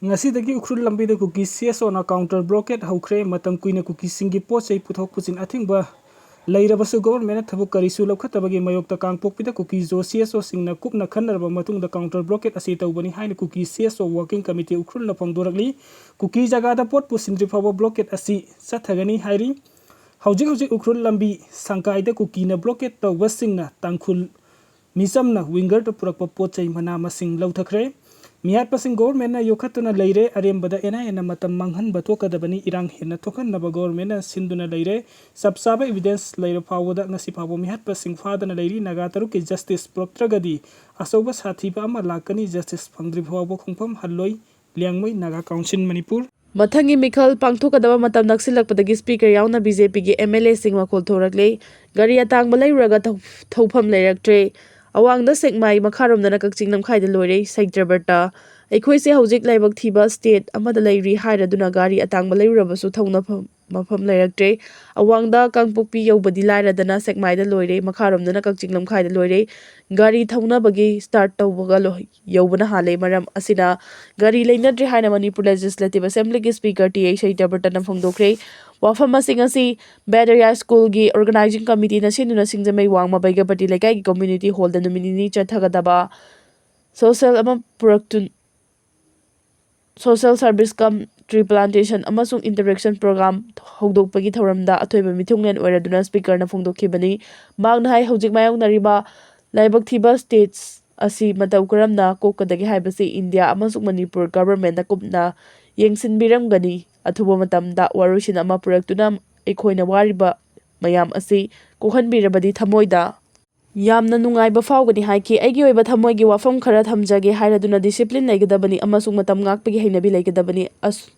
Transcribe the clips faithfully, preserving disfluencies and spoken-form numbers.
ꯉꯁꯤꯗꯒꯤ ꯎꯈ꯭ꯔꯨꯜ ꯂꯝꯕꯤꯗ ꯀꯨꯀꯤ C S ꯑꯣꯅ counter blockade ꯍꯧꯈ꯭ꯔꯦ꯫ ꯃꯇꯝ ꯀꯨꯏꯅ ꯀꯨꯀꯤꯁꯤꯡꯒꯤ ꯄꯣꯠ ꯆꯩ ꯄꯨꯊꯣꯛ ꯄꯨꯁꯤꯟ ꯑꯊꯤꯡꯕ ꯂꯩꯔꯕꯁꯨ ꯒꯣꯚꯔꯟꯃꯦꯟꯠꯅ ꯊꯕꯛ ꯀꯔꯤꯁꯨ ꯂꯧꯈꯠꯇꯕꯒꯤ ꯃꯥꯌꯣꯛꯇ ꯀꯥꯡꯄꯣꯛꯄꯤꯗ ꯀꯨꯀꯤ ꯖꯣ ꯁꯤ ꯑꯦꯁ ꯑꯣꯁꯤꯡꯅ ꯀꯨꯞꯅ ꯈꯟꯅꯔꯕ ꯃꯇꯨꯡꯗ ꯀꯥꯎꯟꯇꯔ ꯕ꯭ꯂꯣꯀꯦꯠ ꯑꯁꯤ ꯇꯧꯕꯅꯤ ꯍꯥꯏꯅ ꯀꯨꯀꯤ ꯁꯤ ꯑꯦꯁ ꯑꯣ ꯋꯥꯔꯀꯤꯡ ꯀꯃꯤꯇꯤ ꯎꯈ꯭ꯔꯨꯜꯅ ꯐꯣꯡꯗꯣꯔꯛꯂꯤ꯫ ꯀꯨꯀꯤ ꯖꯒꯥꯗ ꯄꯣꯠ ꯄꯨꯁꯤꯟꯗ꯭ꯔꯤ ꯐꯥꯎꯕ ꯕ꯭ꯂꯣꯀꯦꯠ ꯑꯁꯤ ꯆꯠꯊꯒꯅꯤ ꯍꯥꯏꯔꯤ꯫ ꯍꯧꯖꯤꯛ ꯍꯧꯖꯤꯛ ꯎꯈ꯭ꯔꯨꯜ ꯂꯝꯕꯤ ꯁꯪꯀꯥꯏꯗ ꯀꯨꯀꯤꯅ ꯕ꯭ꯂꯣꯀꯦꯠ ꯇꯧꯕꯁꯤꯡꯅ ꯇꯥꯡꯈꯨꯜ ꯃꯤꯆꯝꯅ ꯋꯤꯡꯒꯔꯗ ꯄꯨꯔꯛꯄ ꯄꯣꯠ ꯆꯩ ꯃꯅꯥ ꯃꯁꯤꯡ ꯂꯧꯊꯈ꯭ꯔꯦ꯫ ꯃꯤꯍꯥꯠꯄꯁꯤꯡ ꯒꯣꯚꯔꯟꯃꯦꯟꯠꯅ ꯌꯣꯛꯈꯠꯇꯨꯅ ꯂꯩꯔꯦ꯫ ꯑꯔꯦꯝꯕꯗ ꯑꯦꯟ ꯑꯥꯏ ꯑꯦꯅ ꯃꯇꯝ ꯃꯥꯡꯍꯟꯕ ꯊꯣꯛꯀꯗꯕꯅꯤ꯫ ꯏꯔꯥꯡ ꯍꯦꯟꯅ ꯊꯣꯛꯍꯟꯅꯕ ꯒꯣꯚꯔꯟꯃꯦꯟꯠꯅ ꯁꯤꯟꯗꯨꯅ ꯂꯩꯔꯦ꯫ ꯆꯞ ꯆꯥꯕ ꯏꯚꯤꯗꯦꯟꯁ ꯂꯩꯔ ꯐꯥꯎꯕꯗ ꯉꯁꯤ ꯐꯥꯎꯕ ꯃꯤꯍꯥꯠꯄꯁꯤꯡ ꯐꯥꯗꯅ ꯂꯩꯔꯤ꯫ ꯅꯥꯒꯥ ꯇꯔꯨꯛꯀꯤ ꯖꯁꯇꯤꯁ ꯄꯨꯔꯛꯇ꯭ꯔꯒꯗꯤ ꯑꯆꯧꯕ ꯁꯥꯊꯤꯕ ꯑꯃ ꯂꯥꯛꯀꯅꯤ꯫ ꯖꯁꯇꯤꯁ ꯐꯪꯗ꯭ꯔꯤ ꯐꯥꯎꯕ ꯈꯣꯡꯐꯝ ꯍꯜꯂꯣꯏ꯫ ꯂꯤꯌꯥꯡꯃꯩ ꯅꯥꯒꯥ ꯀꯥꯎꯟꯁꯤꯜ ꯃꯅꯤꯄꯨꯔ꯫ ꯃꯊꯪꯒꯤ ꯃꯤꯈꯜ ꯄꯥꯡꯊꯣꯛꯀꯗꯕ ꯃꯇꯝ ꯅꯛꯁꯤꯜꯂꯛꯄꯗꯒꯤ ꯁ꯭ꯄꯤꯀꯔ ꯌꯥꯎꯅ ꯕꯤ ꯖꯦ ꯄꯤꯒꯤ ꯑꯦꯝ ꯑꯦꯜ ꯑꯦꯁꯤꯡ ꯃꯈꯣꯜ ꯊꯣꯔꯛꯂꯦ꯫ ꯒꯥꯔꯤ ꯑꯇꯥꯡꯕ ꯂꯩꯔꯨꯔꯒ ꯊꯧ-, ꯊꯧꯐꯝ ꯂꯩꯔꯛꯇ꯭ꯔꯦ꯫ ꯑꯋꯥꯡꯗ ꯁꯦꯛꯃꯥꯏ, ꯃꯈꯥꯔꯣꯝꯗꯅ ꯀꯛꯆꯤꯡ ꯂꯝꯈꯥꯏꯗ ꯂꯣꯏꯔꯦ꯫ ꯁꯍꯤꯗ ꯄ꯭ꯔꯕꯔꯇ꯫ ꯑꯩꯈꯣꯏꯁꯦ ꯍꯧꯖꯤꯛ ꯂꯥꯏꯕꯛ ꯊꯤꯕ ꯁ꯭ꯇꯦꯠ ꯑꯃꯗ ꯂꯩꯔꯤ ꯍꯥꯏꯔꯗꯨꯅ ꯒꯥꯔꯤ ꯑꯇꯥꯡꯕ ꯂꯩꯔꯨꯔꯕꯁꯨ ꯊꯧꯅꯐꯝ ꯃꯐꯝ ꯂꯩꯔꯛꯇ꯭ꯔꯦ꯫ ꯑꯋꯥꯡꯗ ꯀꯥꯡꯄꯣꯛꯄꯤ ꯌꯧꯕꯗꯤ ꯂꯥꯏꯔꯗꯅ ꯁꯦꯛꯃꯥꯏꯗ ꯂꯣꯏꯔꯦ, ꯃꯈꯥꯔꯣꯝꯗꯅ ꯀꯛꯆꯤꯡ ꯂꯝꯈꯥꯏꯗ ꯂꯣꯏꯔꯦ꯫ ꯒꯥꯔꯤ ꯊꯧꯅꯕꯒꯤ ꯁ꯭ꯇꯥꯔꯠ ꯇꯧꯕꯒ ꯂꯣ-, ꯌꯧꯕꯅ ꯍꯥꯜꯂꯦ꯫ ꯃꯔꯝ ꯑꯁꯤꯅ ꯒꯥꯔꯤ ꯂꯩꯅꯗ꯭ꯔꯦ ꯍꯥꯏꯅ ꯃꯅꯤꯄꯨꯔ ꯂꯦꯖꯤꯁꯂꯦꯇꯤꯚ ꯑꯦꯁꯦꯝꯕ꯭ꯂꯤꯒꯤ ꯁ꯭ꯄꯤꯀꯔ ꯇꯤ ꯑꯩꯆ ꯁꯍꯤꯗ ꯄ꯭ꯔꯕꯔꯇꯅ ꯐꯣꯡꯗꯣꯛꯈ꯭ꯔꯦ꯫ ꯋꯥꯐꯝ ꯑꯁꯤꯡ ꯑꯁꯤ ꯕꯦꯗꯔꯤꯌꯥ ꯁ꯭ꯀꯨꯜꯒꯤ ꯑꯣꯔꯒꯅꯥꯏꯖꯤꯡ ꯀꯃꯤꯇꯤꯅ ꯁꯤꯟꯗꯨꯅ ꯁꯤꯡꯖꯃꯩ ꯋꯥꯡꯃ ꯕꯩꯒꯄꯇꯤ ꯂꯩꯀꯥꯏꯒꯤ ꯀꯝꯃ꯭ꯌꯨꯅꯤꯇꯤ ꯍꯣꯜꯗ ꯅꯨꯃꯤꯠ ꯅꯤꯅꯤ ꯆꯠꯊꯒꯗꯕ ꯁꯣꯁꯦꯜ ꯑꯃ ꯄꯨꯔꯛꯇꯨ-, ꯁꯣꯁꯦꯜ ꯁꯔꯚꯤꯁ ꯀꯝ ꯇ꯭ꯔꯤ ꯄ꯭ꯂꯥꯟꯇꯦꯁꯟ ꯑꯃꯁꯨꯡ ꯏꯟꯇꯔꯦꯛꯁꯟ ꯄ꯭ꯔꯣꯒ꯭ꯔꯥꯝ ꯍꯧꯗꯣꯛꯄꯒꯤ ꯊꯧꯔꯝꯗ ꯑꯊꯣꯏꯕ ꯃꯤꯊꯨꯡꯂꯦꯟ ꯑꯣꯏꯔꯗꯨꯅ ꯁ꯭ꯄꯤꯀꯔꯅ ꯐꯣꯡꯗꯣꯛꯈꯤꯕꯅꯤ꯫ ꯃꯍꯥꯛꯅ ꯍꯥꯏ, ꯍꯧꯖꯤꯛ ꯃꯥꯌꯣꯛꯅꯔꯤꯕ ꯂꯥꯏꯕꯛ ꯊꯤꯕ ꯁ꯭ꯇꯦꯠꯁ ꯑꯁꯤ ꯃꯇꯧ ꯀꯔꯝꯅ ꯀꯣꯛꯀꯗꯒꯦ ꯍꯥꯏꯕꯁꯤ ꯏꯟꯗꯤꯌꯥ ꯑꯃꯁꯨꯡ ꯃꯅꯤꯄꯨꯔ ꯒꯚꯔꯟꯃꯦꯟꯠꯅ ꯀꯨꯞꯅ ꯌꯦꯡꯁꯤꯟꯕꯤꯔꯝꯒꯅꯤ꯫ ꯑꯊꯨꯕ ꯃꯇꯝꯗ ꯋꯥꯔꯣꯏꯁꯤꯟ ꯑꯃ ꯄꯨꯔꯛꯇꯨꯅ ꯑꯩꯈꯣꯏꯅ ꯋꯥꯔꯤꯕ ꯃꯌꯥꯝ ꯑꯁꯤ ꯀꯣꯛꯍꯟꯕꯤꯔꯕꯗꯤ ꯊꯃꯣꯏꯗ ꯌꯥꯝꯅ ꯅꯨꯡꯉꯥꯏꯕ ꯐꯥꯎꯒꯅꯤ ꯍꯥꯏꯈꯤ꯫ ꯑꯩꯒꯤ ꯑꯣꯏꯕ ꯊꯃꯣꯏꯒꯤ ꯋꯥꯐꯝ ꯈꯔ ꯊꯝꯖꯒꯦ ꯍꯥꯏꯔꯗꯨꯅ ꯗꯤꯁꯤꯄ꯭ꯂꯤꯟ ꯂꯩꯒꯗꯕꯅꯤ ꯑꯃꯁꯨꯡ ꯃꯇꯝ ꯉꯥꯛꯄꯒꯤ ꯍꯩꯅꯕꯤ ꯂꯩꯒꯗꯕꯅꯤ꯫ ꯑꯁ-,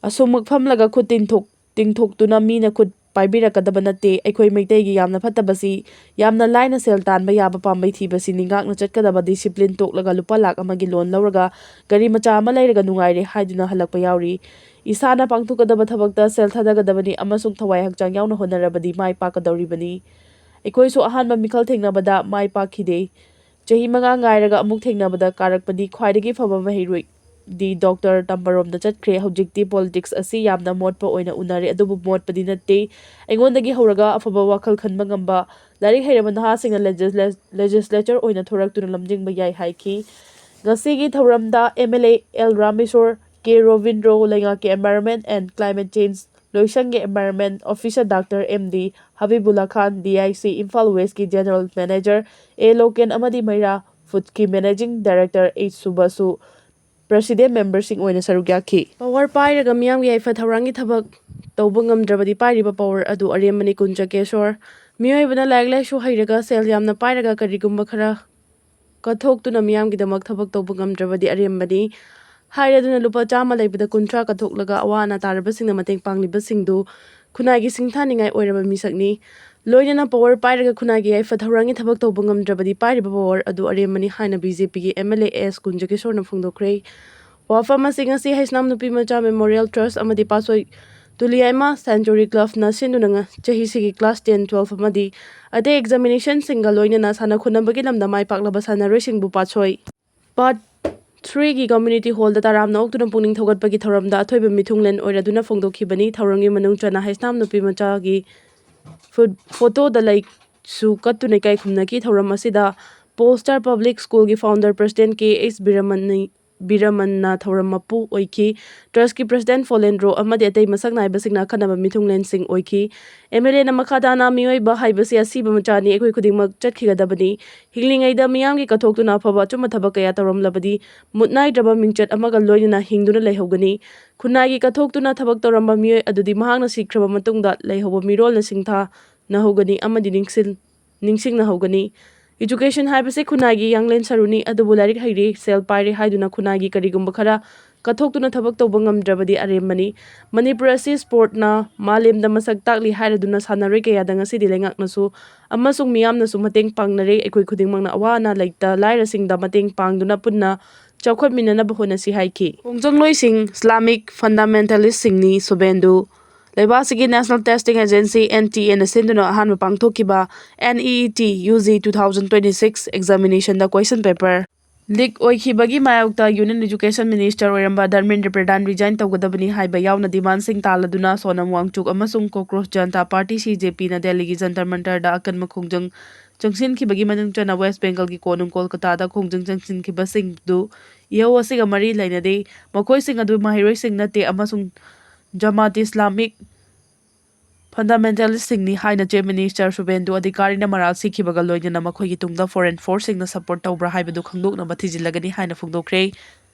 ꯑꯁꯨꯝꯃꯛ ꯐꯝꯂꯒ ꯈꯨꯠ ꯇꯤꯡꯊꯣꯛ-, ꯇꯤꯡꯊꯣꯛꯇꯨꯅ ꯃꯤꯅ ꯈꯨꯠ ꯄꯥꯏꯕꯤꯔꯛꯀꯗꯕ ꯅꯠꯇꯦ꯫ ꯑꯩꯈꯣꯏ ꯃꯩꯇꯩꯒꯤ ꯌꯥꯝꯅ ꯐꯠꯇꯕꯁꯤ ꯌꯥꯝꯅ ꯂꯥꯏꯅ ꯁꯦꯜ ꯇꯥꯟꯕ ꯌꯥꯕ ꯄꯥꯝꯕꯩ ꯊꯤꯕꯁꯤꯅꯤ꯫ ꯉꯥꯛꯅ ꯆꯠꯀꯗꯕ ꯗꯤꯁꯤꯄ꯭ꯂꯤꯟ ꯇꯣꯛꯂꯒ ꯂꯨꯄꯥ ꯂꯥꯈ ꯑꯃꯒꯤ ꯂꯣꯟ ꯂꯧꯔꯒ ꯒꯥꯔꯤ ꯃꯆꯥ ꯑꯃ ꯂꯩꯔꯒ ꯅꯨꯡꯉꯥꯏꯔꯦ ꯍꯥꯏꯗꯨꯅ ꯍꯜꯂꯛꯄ ꯌꯥꯎꯔꯤ꯫ ꯏꯁꯥꯅ ꯄꯥꯡꯊꯣꯛꯀꯗꯕ ꯊꯕꯛꯇ ꯁꯦꯜ ꯊꯥꯗꯒꯗꯕꯅꯤ ꯑꯃꯁꯨꯡ ꯊꯋꯥꯏ ꯍꯛꯆꯥꯡ ꯌꯥꯎꯅ ꯍꯣꯠꯅꯔꯕꯗꯤ ꯃꯥꯏ ꯄꯥꯛꯀꯗꯧꯔꯤꯕꯅꯤ꯫ ꯑꯩꯈꯣꯏꯁꯨ ꯑꯍꯥꯟꯕ ꯃꯤꯈꯜ ꯊꯦꯡꯅꯕꯗ ꯃꯥꯏ ꯄꯥꯛꯈꯤꯗꯦ꯫ ꯆꯍꯤ ꯃꯉꯥ ꯉꯥꯏꯔꯒ ꯑꯃꯨꯛ ꯊꯦꯡꯅꯕꯗ ꯀꯥꯔꯛꯄꯗꯤ ꯈ꯭ꯋꯥꯏꯗꯒꯤ ꯐꯕ ꯃꯍꯩꯔꯣꯏ꯫ ꯗꯤ ꯗꯣꯛꯇꯔ ꯇꯝꯕꯔꯣꯝꯗ ꯆꯠꯈ꯭ꯔꯦ꯫ ꯍꯧꯖꯤꯛꯇꯤ ꯄꯣꯂꯤꯇꯤꯛꯁ ꯑꯁꯤ ꯌꯥꯝꯅ ꯃꯣꯠꯄ ꯑꯣꯏꯅ ꯎꯅꯔꯦ, ꯑꯗꯨꯕꯨ ꯃꯣꯠꯄꯗꯤ ꯅꯠꯇꯦ꯫ ꯑꯩꯉꯣꯟꯗꯒꯤ ꯍꯧꯔꯒ ꯑꯐꯕ ꯋꯥꯈꯜ ꯈꯟꯕ ꯉꯝꯕ, ꯂꯥꯏꯔꯤꯛ ꯍꯩꯔꯕ ꯅꯍꯥꯁꯤꯡꯅ ꯂꯦꯖꯤꯁꯂꯦ-, ꯂꯦꯖꯤꯁꯂꯦꯆꯔ ꯑꯣꯏꯅ ꯊꯣꯔꯛꯇꯨꯅ ꯂꯝꯖꯤꯡꯕ ꯌꯥꯏ ꯍꯥꯏꯈꯤ꯫ ꯉꯁꯤꯒꯤ ꯊꯧꯔꯝꯗ M L A L Rameshwor, K Robindro, ꯂꯩꯉꯥꯛꯀꯤ ꯑꯦꯟꯚꯥꯏꯔꯣꯟꯃꯦꯟ ꯑꯦꯟ ꯀ꯭ꯂꯥꯏꯃꯦꯠ ꯆꯦꯟꯖ ꯂꯣꯏꯁꯪꯒꯤ environment officer doctor M D Habibullah Khan, D I C Imphal ꯋꯦꯁꯀꯤ ꯖꯦꯅꯔꯦꯜ ꯃꯦꯅꯦꯖꯔ ꯑꯦ ꯂꯣꯀꯦꯟ ꯑꯃꯗꯤ ꯃꯩꯔꯥ ꯐꯨꯗꯀꯤ ꯃꯦꯅꯦꯖꯤꯡ ꯗꯥꯏꯔꯦꯛꯇꯔ ꯑꯩꯆ ꯁꯨꯕꯁꯨ ꯄ꯭ꯔꯦꯁꯤꯗꯦꯟ ꯃꯦꯝꯕꯔꯁꯤꯡ ꯑꯣꯏꯅ ꯁꯔꯨꯛ ꯌꯥꯈꯤ꯫ ꯄꯋꯥꯔ ꯄꯥꯏꯔꯒ ꯃꯤꯌꯥꯝꯒꯤ ꯌꯥꯏꯐ ꯊꯧꯔꯥꯡꯒꯤ ꯊꯕꯛ ꯇꯧꯕ ꯉꯝꯗ꯭ꯔꯕꯗꯤ ꯄꯥꯏꯔꯤꯕ ꯄꯋꯥꯔ ꯑꯗꯨ ꯑꯔꯦꯝꯕꯅꯤ꯫ ꯀꯨꯟꯖꯀꯦꯁꯣꯔ꯫ ꯃꯤꯑꯣꯏꯕꯅ ꯂꯥꯏꯔꯤꯛ ꯂꯥꯏꯁꯨ ꯍꯩꯔꯒ ꯁꯦꯜ ꯌꯥꯝꯅ ꯄꯥꯏꯔꯒ ꯀꯔꯤꯒꯨꯝꯕ ꯈꯔ ꯀꯠꯊꯣꯛꯇꯨꯅ ꯃꯤꯌꯥꯝꯒꯤꯗꯃꯛ ꯊꯕꯛ ꯇꯧꯕ ꯉꯝꯗ꯭ꯔꯕꯗꯤ ꯑꯔꯦꯝꯕꯅꯤ꯫ ꯍꯥꯏꯔꯗꯨꯅ ꯂꯨꯄꯥ ꯆꯥꯝꯃ ꯂꯩꯕꯗ ꯀꯨꯟꯊ꯭ꯔꯥ ꯀꯠꯊꯣꯛꯂꯒ ꯑꯋꯥ ꯑꯅꯥ ꯇꯥꯔꯕꯁꯤꯡꯅ ꯃꯇꯦꯡ ꯄꯥꯡꯂꯤꯕꯁꯤꯡꯗꯨ ꯈꯨꯟꯅꯥꯏꯒꯤ ꯁꯤꯡꯊꯥꯅꯤꯡꯉꯥꯏ ꯑꯣꯏꯔꯕ ꯃꯤꯁꯛꯅꯤ꯫ ꯂꯣꯏꯅꯅ ꯄꯋꯥꯔ ꯄꯥꯏꯔꯒ ꯈꯨꯟꯅꯥꯏꯒꯤ ꯌꯥꯏꯐ ꯊꯧꯔꯥꯡꯒꯤ ꯊꯕꯛ ꯇꯧꯕ ꯉꯝꯗ꯭ꯔꯕꯗꯤ ꯄꯥꯏꯔꯤꯕ ꯄꯋꯥꯔ ꯑꯗꯨ ꯑꯔꯦꯝꯕꯅꯤ ꯍꯥꯏꯅ ꯕꯤ ꯖꯦ ꯄꯤꯒꯤ ꯑꯦꯝ ꯑꯦꯜ ꯑꯦ ꯑꯦꯁ ꯀꯨꯟꯖꯀꯤꯁꯣꯔꯅ ꯐꯣꯡꯗꯣꯛꯈ꯭ꯔꯦ꯫ ꯋꯥꯐꯝ ꯑꯁꯤ ꯉꯁꯤ ꯍꯩꯁꯅꯥꯝ ꯅꯨꯄꯤ ꯃꯆꯥ ꯃꯦꯃꯣꯔꯤꯌꯦꯜ ꯇ꯭ꯔꯁ ꯑꯃꯗꯤ ꯄꯥꯠꯁꯣꯏ ꯇꯨꯂꯤꯌꯥꯏꯃ ꯁꯦꯟꯆꯨꯔꯤ ꯀ꯭ꯂꯕꯅ ꯁꯤꯟꯗꯨꯅ ꯉ-, ꯆꯍꯤꯁꯤꯒꯤ ꯀ꯭ꯂꯥꯁ ꯇꯦꯟ, ꯇꯨꯋꯦꯜꯐ ꯑꯃꯗꯤ ꯑꯇꯩ ꯑꯦꯛꯖꯥꯃꯤꯅꯦꯁꯟꯁꯤꯡꯒ ꯂꯣꯏꯅꯅ ꯁꯥꯟꯅ ꯈꯣꯠꯅꯕꯒꯤ ꯂꯝꯗ ꯃꯥꯏ ꯄꯥꯛꯂꯕ ꯁꯥꯟꯅꯔꯣꯏꯁꯤꯡꯕꯨ ꯄꯥꯠꯁꯣꯏ ꯄꯥꯔꯠ ꯊ꯭ꯔꯤꯒꯤ ꯀꯝꯃ꯭ꯌꯨꯅꯤꯇꯤ ꯍꯣꯜꯗ ꯇꯔꯥꯝꯅ ꯑꯣꯛꯇꯨꯅ ꯄꯨꯛꯅꯤꯡ ꯊꯧꯒꯠꯄꯒꯤ ꯊꯧꯔꯝꯗ ꯑꯊꯣꯏꯕ ꯃꯤꯊꯨꯡꯂꯦꯟ ꯑꯣꯏꯔꯗꯨꯅ ꯐꯣꯡꯗꯣꯛꯈꯤꯕꯅꯤ꯫ ꯊꯧꯔꯝꯒꯤ ꯃꯅꯨꯡ ꯆꯟꯅ ꯍꯩꯁꯅꯥꯝ ꯅꯨꯄꯤ ꯃꯆꯥꯒꯤ ꯐꯨꯠ-, ꯐꯣꯇꯣꯗ ꯂꯩꯁꯨ ꯀꯠꯇꯨꯅ ꯏꯀꯥꯏ ꯈꯨꯝꯅꯈꯤ꯫ ꯊꯧꯔꯝ ꯑꯁꯤꯗ ꯄꯣꯜ ꯁ꯭ꯇꯥꯔ ꯄꯕ꯭ꯂꯤꯛ ꯁ꯭ꯀꯨꯜꯒꯤ ꯐꯥꯎꯟꯗꯔ ꯄ꯭ꯔꯁꯤꯗꯦꯟ ꯀꯦ ꯑꯩꯆ ꯕꯤꯔꯃꯟꯅ-, ꯕꯤꯔꯃꯟꯅ ꯊꯧꯔꯝ ꯃꯄꯨ ꯑꯣꯏꯈꯤ꯫ ꯇ꯭ꯔꯁꯀꯤ ꯄ꯭ꯔꯁꯤꯗꯦꯟ ꯐꯣꯂꯦꯟꯗ꯭ꯔꯣ ꯑꯃꯗꯤ ꯑꯇꯩ ꯃꯁꯛ ꯅꯥꯏꯕꯁꯤꯡꯅ ꯑꯈꯟꯅꯕ ꯃꯤꯊꯨꯡꯂꯦꯟꯁꯤꯡ ꯑꯣꯏꯈꯤ꯫ ꯑꯦꯝ ꯑꯦꯜ ꯑꯦꯅ ꯃꯈꯥ ꯇꯥꯅ ꯃꯤꯑꯣꯏꯕ ꯍꯥꯏꯕꯁꯤ ꯑꯁꯤꯕ ꯃꯆꯥꯅꯤ, ꯑꯩꯈꯣꯏ ꯈꯨꯗꯤꯡꯃꯛ ꯆꯠꯈꯤꯒꯗꯕꯅꯤ꯫ ꯍꯤꯡꯂꯤꯉꯩꯗ ꯃꯤꯌꯥꯝꯒꯤ ꯀꯠꯊꯣꯛꯇꯨꯅ ꯑꯐꯕ ꯑꯆꯨꯝꯕ ꯊꯕꯛ ꯀꯌꯥ ꯇꯧꯔꯝꯂꯕꯗꯤ ꯃꯨꯠ ꯅꯥꯏꯗ꯭ꯔꯕ ꯃꯤꯡꯆꯠ ꯑꯃꯒ ꯂꯣꯏꯅꯅ ꯍꯤꯡꯗꯨꯅ ꯂꯩꯍꯧꯒꯅꯤ꯫ ꯈꯨꯟꯅꯥꯏꯒꯤ ꯀꯠꯊꯣꯛꯇꯨꯅ ꯊꯕꯛ ꯇꯧꯔꯝꯕ ꯃꯤꯑꯣꯏ ꯑꯗꯨꯗꯤ ꯃꯍꯥꯛꯅ ꯁꯤꯈ꯭ꯔꯕ ꯃꯇꯨꯡꯗ ꯂꯩꯍꯧꯕ ꯃꯤꯔꯣꯜꯅ ꯁꯤꯡꯊꯥꯅꯍꯧꯒꯅꯤ ꯑꯃꯗꯤ ꯅꯤꯡꯁꯤꯡ-, ꯅꯤꯡꯁꯤꯡꯅꯍꯧꯒꯅꯤ꯫ ꯏꯖꯨꯀꯦꯁꯟ ꯍꯥꯏꯕꯁꯤ ꯈꯨꯟꯅꯥꯏꯒꯤ ꯌꯥꯡꯂꯦꯟ ꯁꯔꯨꯅꯤ, ꯑꯗꯨꯕꯨ ꯂꯥꯏꯔꯤꯛ ꯍꯩꯔꯦ, ꯁꯦꯜ ꯄꯥꯏꯔꯦ ꯍꯥꯏꯗꯨꯅ ꯈꯨꯟꯅꯥꯏꯒꯤ ꯀꯔꯤꯒꯨꯝꯕ ꯈꯔ ꯀꯠꯊꯣꯛꯇꯨꯅ ꯊꯕꯛ ꯇꯧꯕ ꯉꯝꯗ꯭ꯔꯕꯗꯤ ꯑꯔꯦꯝꯕꯅꯤ꯫ ꯃꯅꯤꯄꯨꯔ ꯑꯁꯤ ꯁ꯭ꯄꯣꯔꯠꯅ ꯃꯥꯂꯦꯝꯗ ꯃꯁꯛ ꯇꯥꯛꯂꯤ ꯍꯥꯏꯔꯗꯨꯅ ꯁꯥꯟꯅꯔꯣꯏ ꯀꯌꯥꯗ ꯉꯁꯤꯗꯤ ꯂꯩꯉꯥꯛꯅꯁꯨ ꯑꯃꯁꯨꯡ ꯃꯤꯌꯥꯝꯅꯁꯨ ꯃꯇꯦꯡ ꯄꯥꯡꯅꯔꯦ꯫ ꯑꯩꯈꯣꯏ ꯈꯨꯗꯤꯡꯃꯛꯅ ꯑꯋꯥ ꯑꯅꯥ ꯂꯩꯇ ꯂꯥꯏꯔꯁꯤꯡꯗ ꯃꯇꯦꯡ ꯄꯥꯡꯗꯨꯅ ꯄꯨꯟꯅ ꯆꯥꯎꯈꯠꯃꯤꯟꯅꯅꯕ ꯍꯣꯠꯅꯁꯤ ꯍꯥꯏꯈꯤ꯫ ꯈꯣꯡꯖꯪꯂꯣꯏꯁꯤꯡ ꯏꯁꯂꯥꯃꯤꯛ ꯐꯟꯗꯥꯃꯦꯟꯇꯦꯂꯤꯁꯁꯤꯡꯅꯤ꯫ ꯁꯨꯕꯦꯟꯗꯨ꯫ ꯂꯩꯕꯥꯛꯁꯤꯒꯤ national testing agency, N T ꯑꯦꯅ ꯁꯤꯟꯗꯨꯅ ꯑꯍꯥꯟꯕ ꯄꯥꯡꯊꯣꯛꯈꯤꯕ N E E T U G two thousand twenty six ꯑꯦꯛꯖꯥꯃꯤꯅꯦꯁꯟꯗ ꯀꯣꯏꯁꯟ ꯄꯦꯄꯔ ꯂꯤꯛ ꯑꯣꯏꯈꯤꯕꯒꯤ ꯃꯥꯌꯣꯛꯇ Union Education Minister ꯑꯣꯏꯔꯝꯕ ꯙꯔꯃꯦꯟꯗ꯭ꯔ ꯄ꯭ꯔꯙꯥꯟ resign ꯇꯧꯒꯗꯕꯅꯤ ꯍꯥꯏꯕ ꯌꯥꯎꯅ demand ꯁꯤꯡ ꯇꯥꯜꯂꯗꯨꯅ ꯁꯣꯅꯝ ꯋꯥꯡꯆꯨꯛ ꯑꯃꯁꯨꯡ ꯀꯣꯀ꯭ꯔꯣꯁ Janata party, C J P ꯅ ꯗꯦꯜꯂꯤꯒꯤ ꯖꯟꯇꯔ ꯃꯟꯇꯔꯗ ꯑꯀꯟꯕ ꯈꯣꯡꯖꯪ ꯆꯪꯁꯤꯟꯈꯤꯕꯒꯤ ꯃꯅꯨꯡ ꯆꯟꯅ ꯋꯦꯁ ꯕꯦꯡꯒꯜꯒꯤ ꯀꯣꯅꯨꯡ ꯀꯣꯜꯀꯇꯥꯗ ꯈꯣꯡꯖꯪ ꯆꯪꯁꯤꯟꯈꯤꯕꯁꯤꯡꯗꯨ ꯏꯍꯧ ꯑꯁꯤꯒ ꯃꯔꯤ ꯂꯩꯅꯗꯦ꯫ ꯃꯈꯣꯏꯁꯤꯡ ꯑꯗꯨ ꯃꯍꯩꯔꯣꯏꯁꯤꯡ ꯅꯠꯇꯦ ꯑꯃꯁꯨꯡ ꯖꯃꯥꯠ ꯏꯁꯂꯥꯃꯤꯛ fundamentalist ꯁꯤꯡꯅꯤ ꯍꯥꯏꯅ Chief Minister ꯁꯨꯕꯦꯟꯗꯨ ꯑꯙꯤꯀꯥꯔꯤꯅ ꯃꯔꯥꯜ ꯁꯤꯈꯤꯕꯒ ꯂꯣꯏꯅꯅ ꯃꯈꯣꯏꯒꯤ ꯇꯨꯡꯗ foreign force ꯁꯤꯡꯅ support ꯇꯧꯕ꯭ꯔꯥ ꯍꯥꯏꯕꯗꯨ ꯈꯪꯗꯣꯛꯅꯕ ꯊꯤꯖꯤꯜꯂꯒꯅꯤ ꯍꯥꯏꯅ ꯐꯣꯡꯗꯣꯛꯈ꯭ꯔꯦ꯫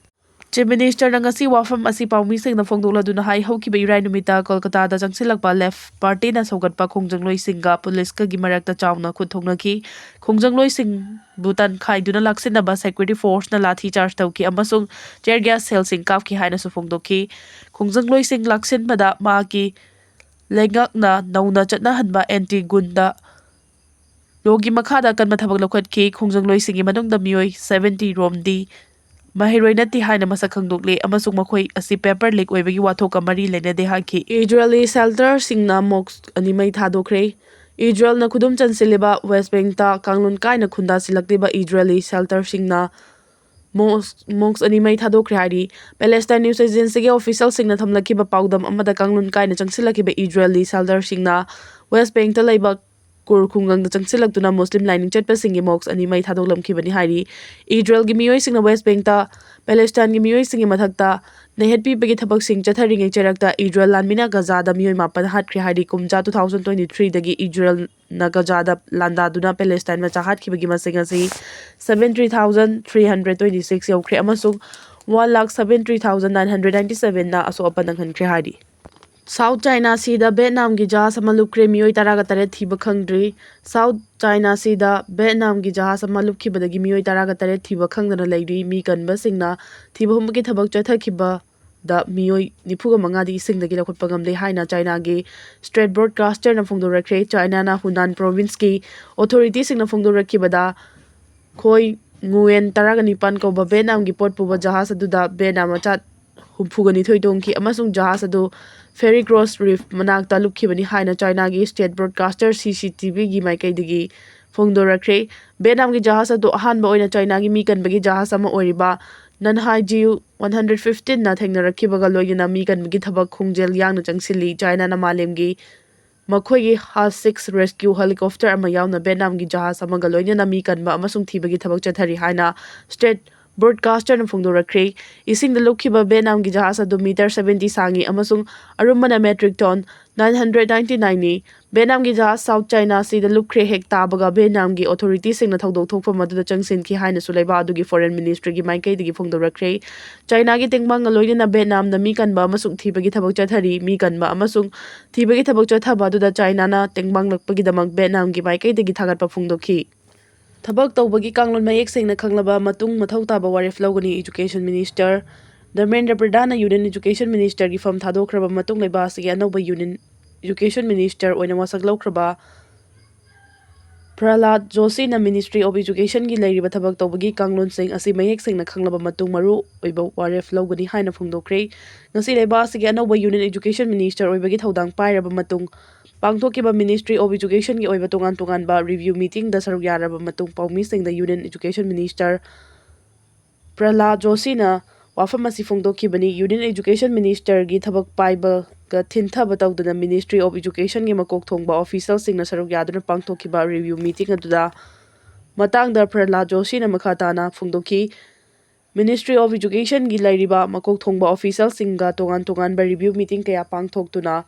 Chief Minister ꯅ ꯉꯁꯤ ꯋꯥꯐꯝ ꯑꯁꯤ ꯄꯥꯎꯃꯤꯁꯤꯡꯗ ꯐꯣꯡꯗꯣꯛꯂꯗꯨꯅ ꯍꯥꯏ, ꯍꯧꯈꯤꯕ ꯏꯔꯥꯏ ꯅꯨꯃꯤꯠꯇ ꯀꯣꯜꯀꯇꯥꯗ ꯆꯪꯁꯤꯜꯂꯛꯄ Left Party ꯅ ꯁꯧꯒꯠꯄ ꯈꯣꯡꯖꯪꯂꯣꯏꯁꯤꯡꯒ ꯄꯨꯂꯤꯁꯀꯒꯤ ꯃꯔꯛꯇ ꯆꯥꯎꯅ ꯈꯨꯠ ꯊꯣꯛꯅꯈꯤ꯫ ꯈꯣꯡꯖꯪꯂꯣꯏꯁꯤꯡꯕꯨ ꯇꯟꯈꯥꯏꯗꯨꯅ ꯂꯥꯛꯁꯤꯟꯅꯕ security force ꯅ ꯂꯥꯊꯤ charge ꯇꯧꯈꯤ ꯑꯃꯁꯨꯡ tear gas shell ꯁꯤꯡ ꯀꯥꯞꯈꯤ ꯍꯥꯏꯅꯁꯨ ꯐꯣꯡꯗꯣꯛꯈꯤ꯫ ꯈꯣꯡꯖꯪꯂꯣꯏꯁꯤꯡ ꯂꯥꯛꯁꯤꯟꯕꯗ ꯃꯍꯥꯛꯀꯤ ꯂꯩꯉꯥꯛꯅ ꯅꯧꯅ ꯆꯠꯅꯍꯟꯕ anti ꯒꯨꯟꯗꯥ law ꯒꯤ ꯃꯈꯥꯗ ꯑꯀꯟꯕ ꯊꯕꯛ ꯂꯧꯈꯠꯈꯤ꯫ ꯈꯣꯡꯖꯪꯂꯣꯏꯁꯤꯡꯒꯤ ꯃꯅꯨꯡꯗ ꯃꯤꯑꯣꯏ seventy ꯔꯣꯝꯗꯤ ꯃꯍꯩꯔꯣꯏ ꯅꯠꯇꯦ ꯍꯥꯏꯅ ꯃꯁꯛ ꯈꯪꯗꯣꯛꯂꯦ ꯑꯃꯁꯨꯡ ꯃꯈꯣꯏ ꯑꯁꯤ paper leak ꯑꯣꯏꯕꯒꯤ ꯋꯥꯊꯣꯛꯀ ꯃꯔꯤ ꯂꯩꯅꯗꯦ ꯍꯥꯏꯈꯤ꯫ Israeli shelter ꯁꯤꯡꯅ mosque ꯑꯅꯤ ꯃꯩ ꯊꯥꯗꯣꯛꯈ꯭ꯔꯦ꯫ Israel ꯅ ꯈꯨꯗꯨꯝ ꯆꯟꯁꯤꯜꯂꯤꯕ West Bank ꯇ ꯀꯥꯡꯂꯣꯟ ꯀꯥꯏꯅ ꯈꯨꯟꯗꯥꯁꯤꯜꯂꯛꯂꯤꯕ Israeli shelter ꯁꯤꯡꯅ mosque, mosque ꯑꯅꯤ ꯃꯩ ꯊꯥꯗꯣꯛꯈ꯭ꯔꯦ ꯍꯥꯏꯔꯤ꯫ Palestine news agency ꯒꯤ official ꯁꯤꯡꯅ ꯊꯝꯂꯛꯈꯤꯕ ꯄꯥꯎꯗꯝ ꯑꯃꯗ ꯀꯥꯡꯂꯣꯟ ꯀꯥꯏꯅ ꯆꯪꯁꯤꯜꯂꯛꯈꯤꯕ Israeli shelter ꯁꯤꯡꯅ West Bank ꯇ ꯂꯩꯕ ꯀꯨꯔ ꯈꯨꯡꯒꯪꯗ ꯆꯪꯁꯤꯜꯂꯛꯇꯨꯅ ꯃꯨꯁꯂꯤꯝ ꯂꯥꯏꯅꯤꯡ ꯆꯠꯄꯁꯤꯡꯒꯤ mosque ꯑꯅꯤ ꯃꯩ ꯊꯥꯗꯣꯛꯂꯝꯈꯤꯕꯅꯤ ꯍꯥꯏꯔꯤ꯫ Israel ꯒꯤ ꯃꯤꯑꯣꯏꯁꯤꯡꯅ West Bank ꯇ Palestine ꯒꯤ ꯃꯤꯑꯣꯏꯁꯤꯡꯒꯤ ꯃꯊꯛꯇ ꯅꯩꯍꯠꯄꯤꯕꯒꯤ ꯊꯕꯛꯁꯤꯡ ꯆꯠꯊꯔꯤꯉꯩ ꯆꯩꯔꯛꯇ Israel ꯂꯥꯟꯃꯤꯅ Gaza ꯗ ꯃꯤꯑꯣꯏ ꯃꯥꯄꯟ ꯍꯥꯠꯈ꯭ꯔꯦ ꯍꯥꯏꯔꯤ꯫ ꯀꯨꯝꯖꯥ two thousand twenty three ꯗꯒꯤ Israel ꯅ Gaza ꯗ ꯂꯥꯟꯗꯥꯗꯨꯅ Palestine ꯃꯆꯥ ꯍꯥꯠꯈꯤꯕꯒꯤ ꯃꯁꯤꯡ ꯑꯁꯤ seventy three thousand three hundred twenty six ꯌꯧꯈ꯭ꯔꯦ ꯑꯃꯁꯨꯡ one lakh seventy three thousand nine hundred ninety seven ꯅ ꯑꯁꯣꯛ ꯑꯄꯟ ꯅꯪꯍꯟꯈ꯭ꯔꯦ ꯍꯥꯏꯔꯤ꯫ South China Sea ꯗ Vietnam ꯒꯤ ꯖꯍꯥꯖ ꯑꯃ ꯂꯨꯞꯈ꯭ꯔꯦ, ꯃꯤꯑꯣꯏ ꯇꯔꯥꯒ ꯇꯔꯦꯠ ꯊꯤꯕ ꯈꯪꯗ꯭ꯔꯤ꯫ South China Sea ꯗ Vietnam ꯒꯤ ꯖꯍꯥꯖ ꯑꯃ ꯂꯨꯞꯈꯤꯕꯗꯒꯤ ꯃꯤꯑꯣꯏ ꯇꯔꯥꯒ ꯇꯔꯦꯠ ꯊꯤꯕ ꯈꯪꯗꯅ ꯂꯩꯔꯤ꯫ ꯃꯤ ꯀꯟꯕꯁꯤꯡꯅ ꯊꯤꯕ ꯍꯨꯝꯕꯒꯤ ꯊꯕꯛ ꯆꯠꯊꯈꯤꯕꯗ ꯃꯤꯑꯣꯏ ꯅꯤꯐꯨꯒ ꯃꯉꯥꯗꯤ ꯏꯁꯤꯡꯗꯒꯤ ꯂꯧꯈꯠꯄ ꯉꯝꯂꯦ ꯍꯥꯏꯅ China ꯒꯤ State Broadcaster ꯅ ꯐꯣꯡꯗꯣꯔꯛꯈ꯭ꯔꯦ꯫ China ꯅ Hunan Province ꯀꯤ authority ꯁꯤꯡꯅ ꯐꯣꯡꯗꯣꯔꯛꯈꯤꯕꯗ ꯈꯣꯏ ꯉꯨꯌꯦꯟ ꯇꯔꯥꯒ ꯅꯤꯄꯥꯟ ꯀꯧꯕ Vietnam ꯒꯤ ꯄꯣꯠ ꯄꯨꯕ ꯖꯍꯥꯖ ꯑꯗꯨꯗ Vietnam ꯃꯆꯥ ꯍꯨꯝꯐꯨꯒ ꯅꯤꯊꯣꯏ ꯇꯣꯡꯈꯤ ꯑꯃꯁꯨꯡ ꯖꯍꯥꯖ ꯑꯗꯨ Fairy Cross Reef ꯃꯅꯥꯛꯇ ꯂꯨꯞꯈꯤꯕꯅꯤ ꯍꯥꯏꯅ China ꯒꯤ state broadcaster C C T V ꯒꯤ ꯃꯥꯏꯀꯩꯗꯒꯤ ꯐꯣꯡꯗꯣꯔꯛꯈ꯭ꯔꯦ꯫ ꯚꯤꯌꯦꯠꯅꯥꯝꯒꯤ ꯖꯍꯥꯖ ꯑꯗꯨ ꯑꯍꯥꯟꯕ ꯑꯣꯏꯅ ꯆꯥꯏꯅꯥꯒꯤ ꯃꯤ ꯀꯟꯕꯒꯤ ꯖꯍꯥꯖ ꯑꯃ ꯑꯣꯏꯔꯤꯕ ꯅꯟꯍꯥꯏ ꯖꯤꯌꯨ ꯋꯥꯟ ꯍꯟꯗ꯭ꯔꯦꯠ ꯐꯤꯐꯇꯤꯟꯅ ꯊꯦꯡꯅꯔꯛꯈꯤꯕꯒ ꯂꯣꯏꯅꯅ ꯃꯤ ꯀꯟꯕꯒꯤ ꯊꯕꯛ ꯈꯣꯡꯖꯦꯜ ꯌꯥꯡꯅ ꯆꯪꯁꯤꯜꯂꯤ꯫ ꯆꯥꯏꯅꯥꯅ ꯃꯥꯂꯦꯝꯒꯤ ꯃꯈꯣꯏꯒꯤ ꯍꯥ ꯁꯤꯛꯁ ꯔꯦꯁꯀ꯭ꯌꯨ ꯍꯦꯂꯤꯀꯣꯞꯇꯔ ꯑꯃ ꯌꯥꯎꯅ ꯚꯤꯌꯦꯠꯅꯥꯝꯒꯤ ꯖꯍꯥꯖ ꯑꯃꯒ ꯂꯣꯏꯅꯅ ꯃꯤ ꯀꯟꯕ ꯑꯃꯁꯨꯡ ꯊꯤꯕꯒꯤ ꯊꯕꯛ ꯆꯠꯊꯔꯤ ꯍꯥꯏꯅ ꯁ꯭ꯇꯦꯠ ꯕ꯭ꯔꯣꯗꯀꯥꯁꯇꯔꯅ ꯐꯣꯡꯗꯣꯔꯛꯈ꯭ꯔꯦ꯫ ꯏꯁꯤꯡꯗ ꯂꯨꯞꯈꯤꯕ ꯚꯤꯌꯦꯠꯅꯥꯝꯒꯤ ꯖꯍꯥꯖ ꯑꯗꯨ ꯃꯤꯇꯔ ꯁꯚꯦꯟꯇꯤ ꯁꯥꯡꯉꯤ ꯑꯃꯁꯨꯡ ꯑꯔꯨꯝꯕꯅ metric ton nine hundred ninety ꯅꯥꯏꯟꯅꯤ꯫ ꯚꯤꯌꯦꯠꯅꯥꯝꯒꯤ ꯖꯍꯥꯖ ꯁꯥꯎꯠ ꯆꯥꯏꯅꯥ ꯁꯤꯗ ꯂꯨꯞꯈ꯭ꯔꯦ ꯍꯦꯛ ꯇꯥꯕꯒ ꯚꯤꯌꯦꯠꯅꯥꯝꯒꯤ ꯑꯣꯊꯣꯔꯤꯇꯤꯁꯤꯡꯅ ꯊꯧꯗꯣꯛ ꯊꯣꯛꯄ ꯃꯗꯨꯗ ꯆꯪꯁꯤꯟꯈꯤ ꯍꯥꯏꯅꯁꯨ ꯂꯩꯕꯥꯛ ꯑꯗꯨꯒꯤ ꯐꯣꯔꯦꯟ ꯃꯤꯅꯤꯁꯇ꯭ꯔꯤꯒꯤ ꯃꯥꯏꯀꯩꯗꯒꯤ ꯐꯣꯡꯗꯣꯔꯛꯈ꯭ꯔꯦ꯫ ꯆꯥꯏꯅꯥꯒꯤ ꯇꯦꯡꯕꯥꯡꯒ ꯂꯣꯏꯅꯅ ꯚꯤꯌꯦꯠꯅꯥꯝꯗ ꯃꯤ ꯀꯟꯕ ꯑꯃꯁꯨꯡ ꯊꯤꯕꯒꯤ ꯊꯕꯛ ꯆꯠꯊꯔꯤ꯫ ꯃꯤ ꯀꯟꯕ ꯑꯃꯁꯨꯡ ꯊꯤꯕꯒꯤ ꯊꯕꯛ ꯆꯠꯊꯕ ꯑꯗꯨꯗ ꯆꯥꯏꯅꯥꯅ ꯇꯦꯡꯕꯥꯡꯂꯛꯄꯒꯤꯗꯃꯛ ꯚꯤꯌꯦꯠꯅꯥꯝꯒꯤ ꯃꯥꯏꯀꯩꯗꯒꯤ ꯊꯥꯒꯠꯄ ꯐꯣꯡꯗꯣꯛꯈꯤ꯫ ꯊꯕꯛ ꯇꯧꯕꯒꯤ ꯀꯥꯡꯂꯣꯟ ꯃꯌꯦꯛ ꯁꯦꯡꯅ ꯈꯪꯂꯕ ꯃꯇꯨꯡ ꯃꯊꯧ ꯇꯥꯕ ꯋꯥꯔꯦꯞ ꯂꯧꯒꯅꯤ꯫ Education minister Dharmendra ꯄ꯭ꯔꯙꯥꯟꯅ union education ꯃꯤꯅꯤꯁꯇꯔꯒꯤ ꯐꯝ ꯊꯥꯗꯣꯛꯈ꯭ꯔꯕ ꯃꯇꯨꯡ ꯂꯩꯕꯥꯛ ꯑꯁꯤꯒꯤ ꯑꯅꯧꯕ ꯌꯨꯅꯤꯌꯟ ꯏꯖꯨꯀꯦꯁꯟ ꯃꯤꯅꯤꯁꯇꯔ ꯑꯣꯏꯅ ꯋꯥꯁꯛ ꯂꯧꯈ꯭ꯔꯕ ꯄ꯭ꯔꯍꯂꯥꯗ ꯖꯣꯁꯤꯅ ꯃꯤꯅꯤꯁꯇ꯭ꯔꯤ ꯑꯣꯐ ꯏꯖꯨꯀꯦꯁꯟꯒꯤ ꯂꯩꯔꯤꯕ ꯊꯕꯛ ꯇꯧꯕꯒꯤ ꯀꯥꯡꯂꯣꯟꯁꯤꯡ ꯑꯁꯤ ꯃꯌꯦꯛ ꯁꯦꯡꯅ ꯈꯪꯂꯕ ꯃꯇꯨꯡ ꯃꯔꯨ ꯑꯣꯏꯕ ꯋꯥꯔꯦꯞ ꯂꯧꯒꯅꯤ ꯍꯥꯏꯅ ꯐꯣꯡꯗꯣꯛꯈ꯭ꯔꯦ꯫ ꯉꯁꯤ ꯂꯩꯕꯥꯛ ꯑꯁꯤꯒꯤ ꯑꯅꯧꯕ ꯌꯨꯅꯤꯌꯟ ꯏꯖꯨꯀꯦꯁꯟ ꯃꯤꯅꯤꯁꯇꯔ ꯑꯣꯏꯕꯒꯤ ꯊꯧꯗꯥꯡ ꯄꯥꯏꯔꯕ ꯃꯇꯨꯡ ꯄꯥꯡꯊꯣꯛꯈꯤꯕ ꯃꯤꯅꯤꯁꯇ꯭ꯔꯤ ꯑꯣꯐ ꯏꯖꯨꯀꯦꯁꯟꯒꯤ ꯑꯣꯏꯕ ꯇꯣꯉꯥꯟ ꯇꯣꯉꯥꯟꯕ ꯔꯤꯚ꯭ꯌꯨ ꯃꯤꯇꯤꯡꯗ ꯁꯔꯨꯛ ꯌꯥꯔꯕ ꯃꯇꯨꯡ ꯄꯥꯎꯃꯤꯁꯤꯡꯗ ꯌꯨꯅꯤꯌꯟ ꯏꯖꯨꯀꯦꯁꯟ ꯃꯤꯅꯤꯁꯇꯔ ꯄ꯭ꯔꯍꯂꯥꯗ ꯖꯣꯁꯤꯅ ꯋꯥꯐꯝ ꯑꯁꯤ ꯐꯣꯡꯗꯣꯛꯈꯤꯕꯅꯤ꯫ ꯌꯨꯅꯤꯌꯟ ꯏꯖꯨꯀꯦꯁꯟ ꯃꯤꯅꯤꯁꯇꯔꯒꯤ ꯊꯕꯛ ꯄꯥꯏꯕꯒ ꯊꯤꯟꯊꯕ ꯇꯧꯗꯨꯅ ꯃꯤꯅꯤꯁꯇ꯭ꯔꯤ ꯑꯣꯐ ꯏꯖꯨꯀꯦꯁꯟꯒꯤ ꯃꯀꯣꯛ ꯊꯣꯡꯕ ꯑꯣꯐꯤꯁꯔꯁꯤꯡꯅ ꯁꯔꯨꯛ ꯌꯥꯗꯨꯅ ꯄꯥꯡꯊꯣꯛꯈꯤꯕ ꯔꯤꯚ꯭ꯌꯨ ꯃꯤꯇꯤꯡ ꯑꯗꯨꯗ ꯃꯇꯥꯡꯗ ꯄ꯭ꯔꯍꯂꯥꯗ ꯖꯣꯁꯤꯅ ꯃꯈꯥ ꯇꯥꯅ ꯐꯣꯡꯗꯣꯛꯈꯤ꯫ ꯃꯤꯅꯤꯁꯇ꯭ꯔꯤ ꯑꯣꯐ ꯏꯖꯨꯀꯦꯁꯟꯒꯤ ꯂꯩꯔꯤꯕ ꯃꯀꯣꯛ ꯊꯣꯡꯕ ꯑꯣꯐꯤꯁꯔꯁꯤꯡꯒ ꯇꯣꯉꯥꯟ ꯇꯣꯉꯥꯟꯕ ꯔꯤꯚ꯭ꯌꯨ ꯃꯤꯇꯤꯡ ꯀꯌꯥ ꯄꯥꯡꯊꯣꯛꯇꯨꯅ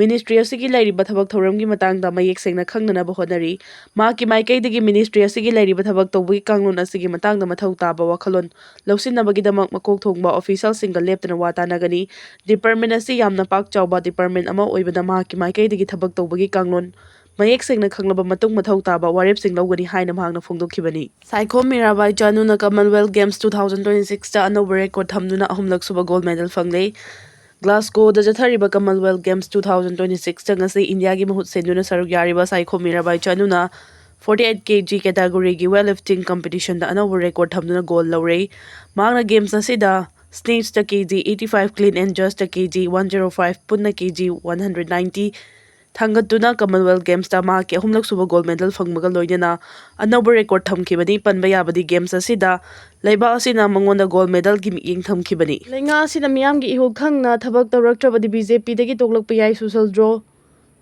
ꯃꯤꯅꯤꯁꯇ꯭ꯔꯤ ꯑꯁꯤꯒꯤ ꯂꯩꯔꯤꯕ ꯊꯕꯛ ꯊꯧꯔꯝꯒꯤ ꯃꯇꯥꯡꯗ ꯃꯌꯦꯛ ꯁꯦꯡꯅ ꯈꯪꯅꯅꯕ ꯍꯣꯠꯅꯔꯤ꯫ ꯃꯍꯥꯛꯀꯤ ꯃꯥꯏꯀꯩꯗꯒꯤ ꯃꯤꯅꯤꯁꯇ꯭ꯔꯤ ꯑꯁꯤꯒꯤ ꯂꯩꯔꯤꯕ ꯊꯕꯛ ꯇꯧꯕꯒꯤ ꯀꯥꯡꯂꯣꯟ ꯑꯁꯤꯒꯤ ꯃꯇꯥꯡꯗ ꯃꯊꯧ ꯇꯥꯕ ꯋꯥꯈꯜꯂꯣꯟ ꯂꯧꯁꯤꯟꯅꯕꯒꯤꯗꯃꯛ ꯃꯀꯣꯛ ꯊꯣꯡꯕ ꯑꯣꯐꯤꯁꯔꯁꯤꯡꯒ ꯂꯦꯞꯇꯅ ꯋꯥ ꯇꯥꯅꯒꯅꯤ꯫ ꯗꯤꯄꯥꯔꯠꯃꯦꯟ ꯑꯁꯤ ꯌꯥꯝꯅ ꯄꯥꯛ ꯆꯥꯎꯕ ꯗꯤꯄꯥꯔꯠꯃꯦꯟ ꯑꯃ ꯑꯣꯏꯕꯅ ꯃꯍꯥꯛꯀꯤ ꯃꯥꯏꯀꯩꯗꯒꯤ ꯊꯕꯛ ꯇꯧꯕꯒꯤ ꯀꯥꯡꯂꯣꯟ ꯃꯌꯦꯛ ꯁꯦꯡꯅ ꯈꯪꯂꯕ ꯃꯇꯨꯡ ꯃꯊꯧ ꯇꯥꯕ ꯋꯥꯔꯦꯞꯁꯤꯡ ꯂꯧꯒꯅꯤ ꯍꯥꯏꯅ ꯃꯍꯥꯛꯅ ꯐꯣꯡꯗꯣꯛꯈꯤꯕꯅꯤ꯫ ꯁꯥꯏꯈꯣꯝ ꯃꯤꯔꯥꯕꯥꯏ ꯆꯅꯨꯅ Commonwealth games two thousand twenty ꯁꯤꯛꯁꯇ ꯑꯅꯧꯕ ꯔꯦꯀꯣꯔꯗ ꯊꯝꯗꯨꯅ ꯑꯍꯨꯝꯂꯛ ꯁꯨꯕ ꯒꯣꯜꯗ ꯃꯦꯗꯜ ꯐꯪꯂꯦ꯫ ꯒ꯭ꯂꯥꯁꯒꯣꯗ ꯆꯠꯊꯔꯤꯕ Commonwealth games two thousand twenty ꯁꯤꯛꯁꯇ ꯉꯁꯤ ꯏꯟꯗꯤꯌꯥꯒꯤ ꯃꯍꯨꯠ ꯁꯤꯟꯗꯨꯅ ꯁꯔꯨꯛ ꯌꯥꯔꯤꯕ ꯁꯥꯏꯈꯣꯝ ꯃꯤꯔꯥꯕꯥꯏ ꯆꯅꯨꯅ ꯐꯣꯔꯇꯤ ꯑꯩꯠ ꯀꯦ ꯖꯤ ꯀꯦꯇꯥꯒꯣꯔꯤꯒꯤ ꯋꯦꯠ ꯂꯤꯐꯇꯤꯡ ꯀꯝꯄꯤꯇꯤꯁꯟꯗ ꯑꯅꯧꯕ ꯔꯦꯀꯣꯔꯗ ꯊꯝꯗꯨꯅ ꯒꯣꯜꯗ ꯂꯧꯔꯦ꯫ ꯃꯍꯥꯛꯅ ꯒꯦꯝꯁ ꯑꯁꯤꯗ ꯁ꯭ꯅꯦꯠꯆꯇ K G eighty five, clean and ꯖꯔꯛꯇ K G one zero five, ꯄꯨꯟꯅ K G one hundred ninety, ꯊꯥꯡꯒꯠꯇꯨꯅ Commonwealth Gamesꯇ ꯃꯍꯥꯛꯀꯤ ꯑꯍꯨꯝꯂꯛ ꯁꯨꯕ gold medal ꯐꯪꯕꯒ ꯂꯣꯏꯅꯅ ꯑꯅꯧꯕ record ꯊꯝꯈꯤꯕꯅꯤ꯫ ꯄꯟꯕ ꯌꯥꯕꯗꯤ games ꯑꯁꯤꯗ ꯂꯩꯕꯥꯛ ꯑꯁꯤꯅ ꯃꯉꯣꯟꯗ gold medalꯒꯤ ꯃꯤꯠꯌꯦꯡ ꯊꯝꯈꯤꯕꯅꯤ꯫ ꯂꯩꯉꯥꯛ ꯑꯁꯤꯅ ꯃꯤꯌꯥꯝꯒꯤ ꯏꯍꯨꯜ ꯈꯪꯅ ꯊꯕꯛ ꯇꯧꯔꯛꯇ꯭ꯔꯕꯗꯤ BJPꯗꯒꯤ ꯇꯣꯛꯂꯛꯄ ꯌꯥꯏ꯫ ꯁꯨꯁꯜ ꯗ꯭ꯔꯣ꯫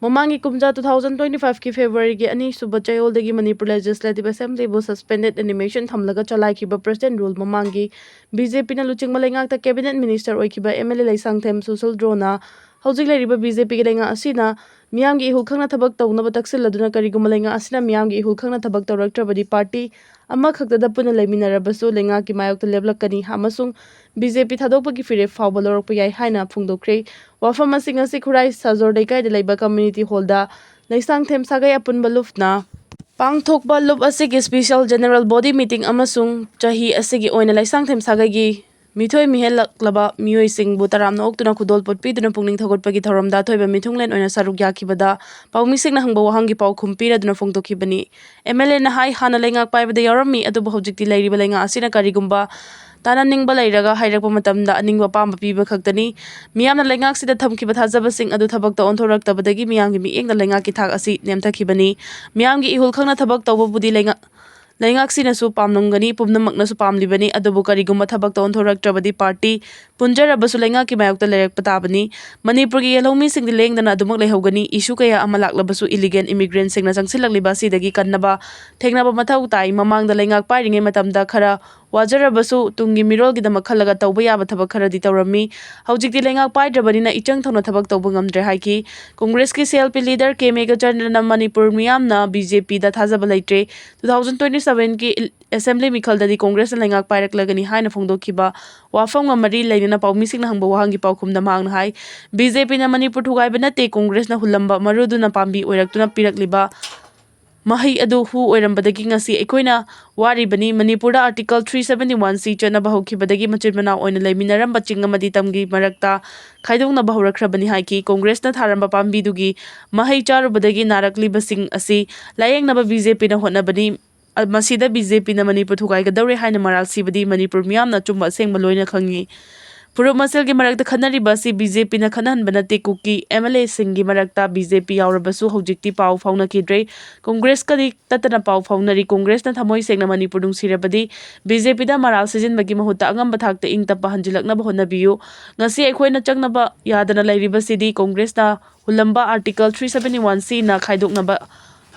ꯃꯃꯥꯡꯒꯤ ꯀꯨꯝꯖꯥ two thousand twenty fiveꯀꯤ Februaryꯒꯤ ꯑꯅꯤꯁꯨꯕ ꯆꯌꯣꯜꯗꯒꯤ ꯃꯅꯤꯄꯨꯔ Legislative Assemblyꯕꯨ suspended animation ꯊꯝꯂꯒ ꯆꯂꯥꯏꯈꯤꯕ President Rule ꯃꯃꯥꯡꯒꯤ BJPꯅ ꯂꯨꯆꯤꯡꯕ ꯂꯩꯉꯥꯛꯇ Cabinet Minister ꯑꯣꯏꯈꯤꯕ MLA ꯂꯩꯁꯥꯡꯊꯦꯝ ꯁꯨꯁꯜ ꯗ꯭ꯔꯣꯅ ꯍꯧꯖꯤꯛ ꯂꯩꯔꯤꯕ BJPꯒꯤ ꯂꯩꯉꯥꯛ ꯑꯁꯤꯅ ꯃꯤꯌꯥꯝꯒꯤ ꯏꯍꯨꯜ ꯈꯪꯅ ꯊꯕꯛ ꯇꯧꯅꯕ ꯇꯛꯁꯤꯜꯂꯗꯨꯅ, ꯀꯔꯤꯒꯨꯝꯕ ꯂꯩꯉꯥꯛ ꯑꯁꯤꯅ ꯃꯤꯌꯥꯝꯒꯤ ꯏꯍꯨꯜ ꯈꯪꯅ ꯊꯕꯛ ꯇꯧꯔꯛꯇ꯭ꯔꯕꯗꯤ party ꯑꯃꯈꯛꯇꯗ ꯄꯨꯟꯅ ꯂꯩꯃꯤꯟꯅꯔꯕꯁꯨ ꯂꯩꯉꯥꯛꯀꯤ ꯃꯥꯌꯣꯛꯇ ꯂꯦꯞꯂꯛꯀꯅꯤ ꯑꯃꯁꯨꯡ BJP ꯊꯥꯗꯣꯛꯄꯒꯤ ꯐꯤꯔꯦꯞ ꯐꯥꯎꯕ ꯂꯧꯔꯛꯄ ꯌꯥꯏ ꯍꯥꯏꯅ ꯐꯣꯡꯗꯣꯛꯈ꯭ꯔꯦ꯫ ꯋꯥꯐꯝ ꯑꯁꯤ ꯉꯁꯤ ꯈꯨꯔꯥꯏ ꯁꯥꯖꯣꯔ ꯂꯩꯀꯥꯏꯗ ꯂꯩꯕ community hallꯗ ꯂꯩꯁꯥꯡꯊꯦꯝ ꯁꯥꯒꯩ ꯑꯄꯨꯟꯕ ꯂꯨꯞꯅ ꯄꯥꯡꯊꯣꯛꯄ ꯂꯨꯞ ꯑꯁꯤꯒꯤ special general body meeting ꯑꯃꯁꯨꯡ ꯆꯍꯤ ꯑꯁꯤꯒꯤ ꯑꯣꯏꯅ ꯂꯩꯁꯥꯡꯊꯦꯝ ꯁꯥꯒꯩꯒꯤ ꯃꯤꯊꯣꯏ ꯃꯤꯍꯦꯜꯂꯛꯂꯕ ꯃꯤꯑꯣꯏꯁꯤꯡꯕꯨ ꯇꯔꯥꯝꯅ ꯑꯣꯛꯇꯨꯅ ꯈꯨꯗꯣꯜꯄꯣꯠ ꯄꯤꯗꯨꯅ ꯄꯨꯛꯅꯤꯡ ꯊꯧꯒꯠꯄꯒꯤ ꯊꯧꯔꯝꯗ ꯑꯊꯣꯏꯕ ꯃꯤꯊꯨꯡꯂꯦꯟ ꯑꯣꯏꯅ ꯁꯔꯨꯛ ꯌꯥꯈꯤꯕꯗ ꯄꯥꯎꯃꯤꯁꯤꯡꯅ ꯍꯪꯕ ꯋꯥꯍꯪꯒꯤ ꯄꯥꯎꯈꯨꯝ ꯄꯤꯔꯗꯨꯅ ꯐꯣꯡꯗꯣꯛꯈꯤꯕꯅꯤ꯫ MLAꯅ ꯍꯥꯏ, ꯍꯥꯟꯅ ꯂꯩꯉꯥꯛ ꯄꯥꯏꯕꯗ ꯌꯥꯎꯔꯝꯃꯤ, ꯑꯗꯨꯕꯨ ꯍꯧꯖꯤꯛꯇꯤ ꯂꯩꯔꯤꯕ ꯂꯩꯉꯥꯛ ꯑꯁꯤꯅ ꯀꯔꯤꯒꯨꯝꯕ ꯇꯥꯅꯅꯤꯡꯕ ꯂꯩꯔꯒ ꯍꯥꯏꯔꯛꯄ ꯃꯇꯝꯗ ꯑꯅꯤꯡꯕ ꯑꯄꯥꯝꯕ ꯄꯤꯕ ꯈꯛꯇꯅꯤ꯫ ꯃꯤꯌꯥꯝꯅ ꯂꯩꯉꯥꯛꯁꯤꯗ ꯊꯝꯈꯤꯕ ꯊꯥꯖꯕꯁꯤꯡ ꯑꯗꯨ ꯊꯕꯛꯇ ꯑꯣꯟꯊꯣꯔꯛꯇꯕꯗꯒꯤ ꯃꯤꯌꯥꯝꯒꯤ ꯃꯤꯠꯌꯦꯡꯗ ꯂꯩꯉꯥꯛꯀꯤ ꯊꯥꯛ ꯑꯁꯤ ꯅꯦꯝꯊꯈꯤꯕꯅꯤ꯫ ꯃꯤꯌꯥꯝꯒꯤ ꯏꯍꯨꯜ ꯈꯪꯅ ꯊꯕꯛ ꯇꯧꯕꯕꯨꯗꯤ ꯂꯩꯉꯥꯛ ꯂꯩꯉꯥꯛꯁꯤꯅꯁꯨ ꯄꯥꯝꯂꯝꯒꯅꯤ, ꯄꯨꯝꯅꯃꯛꯅꯁꯨ ꯄꯥꯝꯂꯤꯕꯅꯤ꯫ ꯑꯗꯨꯕꯨ ꯀꯔꯤꯒꯨꯝꯕ ꯊꯕꯛꯇ ꯑꯣꯟꯊꯣꯔꯛꯇ꯭ꯔꯕꯗꯤ party ꯄꯨꯟꯖꯔꯕꯁꯨ ꯂꯩꯉꯥꯛꯀꯤ ꯃꯥꯌꯣꯛꯇ ꯂꯩꯔꯛꯄ ꯇꯥꯕꯅꯤ꯫ ꯃꯅꯤꯄꯨꯔꯒꯤ ꯌꯦꯜꯍꯧꯃꯤꯁꯤꯡꯗꯤ ꯂꯦꯡꯗꯅ ꯑꯗꯨꯃꯛ ꯂꯩꯍꯧꯒꯅꯤ꯫ Issue ꯀꯌꯥ ꯑꯃ ꯂꯥꯛꯂꯕꯁꯨ illegal immigrantꯁꯤꯡꯅ ꯆꯪꯁꯤꯜꯂꯛꯂꯤꯕ ꯑꯁꯤꯗꯒꯤ ꯀꯟꯅꯕ ꯊꯦꯡꯅꯕ ꯃꯊꯧ ꯇꯥꯏ꯫ ꯃꯃꯥꯡꯗ ꯂꯩꯉꯥꯛ ꯄꯥꯏꯔꯤꯉꯩ ꯃꯇꯝꯗ ꯈꯔ ꯋꯥꯖꯔꯕꯁꯨ ꯇꯨꯡꯒꯤ ꯃꯤꯔꯣꯜꯒꯤꯗꯃꯛ ꯈꯜꯂꯒ ꯇꯧꯕ ꯌꯥꯕ ꯊꯕꯛ ꯈꯔꯗꯤ ꯇꯧꯔꯝꯃꯤ꯫ ꯍꯧꯖꯤꯛꯇꯤ ꯂꯩꯉꯥꯛ ꯄꯥꯏꯗ꯭ꯔꯕꯅꯤꯅ ꯏꯆꯪ ꯊꯧꯅ ꯊꯕꯛ ꯇꯧꯕ ꯉꯝꯗ꯭ꯔꯦ ꯍꯥꯏꯈꯤ꯫ ꯀꯣꯡꯒ꯭ꯔꯦꯁꯀꯤ CLP leader ꯀꯦ ꯃꯦꯘꯆꯟꯗ꯭ꯔꯅ ꯃꯅꯤꯄꯨꯔ ꯃꯤꯌꯥꯝꯅ BJPꯗ ꯊꯥꯖꯕ ꯂꯩꯇ꯭ꯔꯦ꯫ Two thousand twenty sevenꯒꯤ assembly ꯃꯤꯈꯜꯗꯗꯤ ꯀꯣꯡꯒ꯭ꯔꯦꯁꯅ ꯂꯩꯉꯥꯛ ꯄꯥꯏꯔꯛꯂꯒꯅꯤ ꯍꯥꯏꯅ ꯐꯣꯡꯗꯣꯛꯈꯤꯕ ꯋꯥꯐꯝꯒ ꯃꯔꯤ ꯂꯩꯅꯅ ꯄꯥꯎꯃꯤꯁꯤꯡꯅ ꯍꯪꯕ ꯋꯥꯍꯪꯒꯤ ꯄꯥꯎꯈꯨꯝꯗ ꯃꯍꯥꯛꯅ ꯍꯥꯏ, BJPꯅ ꯃꯅꯤꯄꯨꯔ ꯊꯨꯒꯥꯏꯕ ꯅꯠꯇꯦ, ꯀꯣꯡꯒ꯭ꯔꯦꯁꯅ ꯍꯨꯜꯂꯝꯕ ꯃꯔꯨꯗꯨꯅ ꯄꯥꯝꯕꯤ ꯑꯣꯏꯔꯛꯇꯨꯅ ꯄꯤꯔꯛꯂꯤꯕ ꯃꯍꯩ ꯑꯗꯨ ꯍꯨ ꯑꯣꯏꯔꯝꯕꯗꯒꯤ ꯉꯁꯤ ꯑꯩꯈꯣꯏꯅ ꯋꯥꯔꯤꯕꯅꯤ꯫ ꯃꯅꯤꯄꯨꯔꯗ Article three seventy one C ꯆꯠꯅꯕ ꯍꯧꯈꯤꯕꯗꯒꯤ ꯃꯆꯤꯟ ꯃꯅꯥꯎ ꯑꯣꯏꯅ ꯂꯩꯃꯤꯟꯅꯔꯝꯕ ꯆꯤꯡ ꯑꯃꯗꯤ ꯇꯝꯒꯤ ꯃꯔꯛꯇ ꯈꯥꯏꯗꯣꯛꯅꯕ ꯍꯧꯔꯛꯈ꯭ꯔꯕꯅꯤ ꯍꯥꯏꯈꯤ꯫ ꯀꯣꯡꯒ꯭ꯔꯦꯁꯅ ꯊꯥꯔꯝꯕ ꯄꯥꯝꯕꯤꯗꯨꯒꯤ ꯃꯍꯩ ꯆꯥꯔꯨꯕꯗꯒꯤ ꯅꯥꯔꯛꯂꯤꯕꯁꯤꯡ ꯑꯁꯤ ꯂꯥꯌꯦꯡꯅꯕ BJPꯅ ꯍꯣꯠꯅꯕꯅꯤ꯫ ꯃꯁꯤꯗ BJPꯅ ꯃꯅꯤꯄꯨꯔ ꯊꯨꯒꯥꯏꯒꯗꯧꯔꯦ ꯍꯥꯏꯅ ꯃꯔꯥꯜ ꯁꯤꯕꯗꯤ ꯃꯅꯤꯄꯨꯔ ꯃꯤꯌꯥꯝꯅ ꯑꯆꯨꯝꯕ ꯑꯁꯦꯡꯕ ꯂꯣꯏꯅ ꯈꯪꯉꯤ꯫ ꯐꯨꯔꯨꯞ ꯃꯁꯦꯜꯒꯤ ꯃꯔꯛꯇ ꯈꯠꯅꯔꯤꯕ ꯑꯁꯤ ꯕꯤ ꯖꯦ ꯄꯤꯅ ꯈꯠꯅꯍꯟꯕ ꯅꯠꯇꯦ꯫ ꯀꯨꯀꯤ ꯑꯦꯝ ꯑꯦꯜ ꯑꯦꯁꯤꯡꯒꯤ ꯃꯔꯛꯇ ꯕꯤ ꯖꯦ ꯄꯤ ꯌꯥꯎꯔꯕꯁꯨ ꯍꯧꯖꯤꯛꯇꯤ ꯄꯥꯎ ꯐꯥꯎꯅꯈꯤꯗ꯭ꯔꯦ꯫ ꯀꯣꯡꯒ꯭ꯔꯦꯁꯀꯗꯤ ꯇꯠꯇꯅ ꯄꯥꯎ ꯐꯥꯎꯅꯔꯤ꯫ ꯀꯣꯡꯒ꯭ꯔꯦꯁꯅ ꯊꯃꯣꯏ ꯁꯦꯡꯅ ꯃꯅꯤꯄꯨꯔ ꯅꯨꯡꯁꯤꯔꯕꯗꯤ ꯕꯤ ꯖꯦ ꯄꯤꯗ ꯃꯔꯥꯜ ꯁꯤꯖꯤꯟꯕꯒꯤ ꯃꯍꯨꯠꯇ ꯑꯉꯝꯕ ꯊꯥꯛꯇ ꯏꯪ ꯇꯞꯄ ꯍꯟꯖꯤꯜꯂꯛꯅꯕ ꯍꯣꯠꯅꯕꯤꯌꯨ꯫ ꯉꯁꯤ ꯑꯩꯈꯣꯏꯅ ꯆꯪꯅꯕ ꯌꯥꯗꯅ ꯂꯩꯔꯤꯕꯁꯤꯗꯤ ꯀꯣꯡꯒ꯭ꯔꯦꯁꯅ ꯍꯨꯜꯂꯝꯕ ꯑꯥꯔꯇꯤꯀꯜ ꯊ꯭ꯔꯤ ꯁꯕꯦꯟꯇꯤ ꯋꯥꯟ ꯁꯤꯅ ꯈꯥꯏꯗꯣꯛꯅꯕ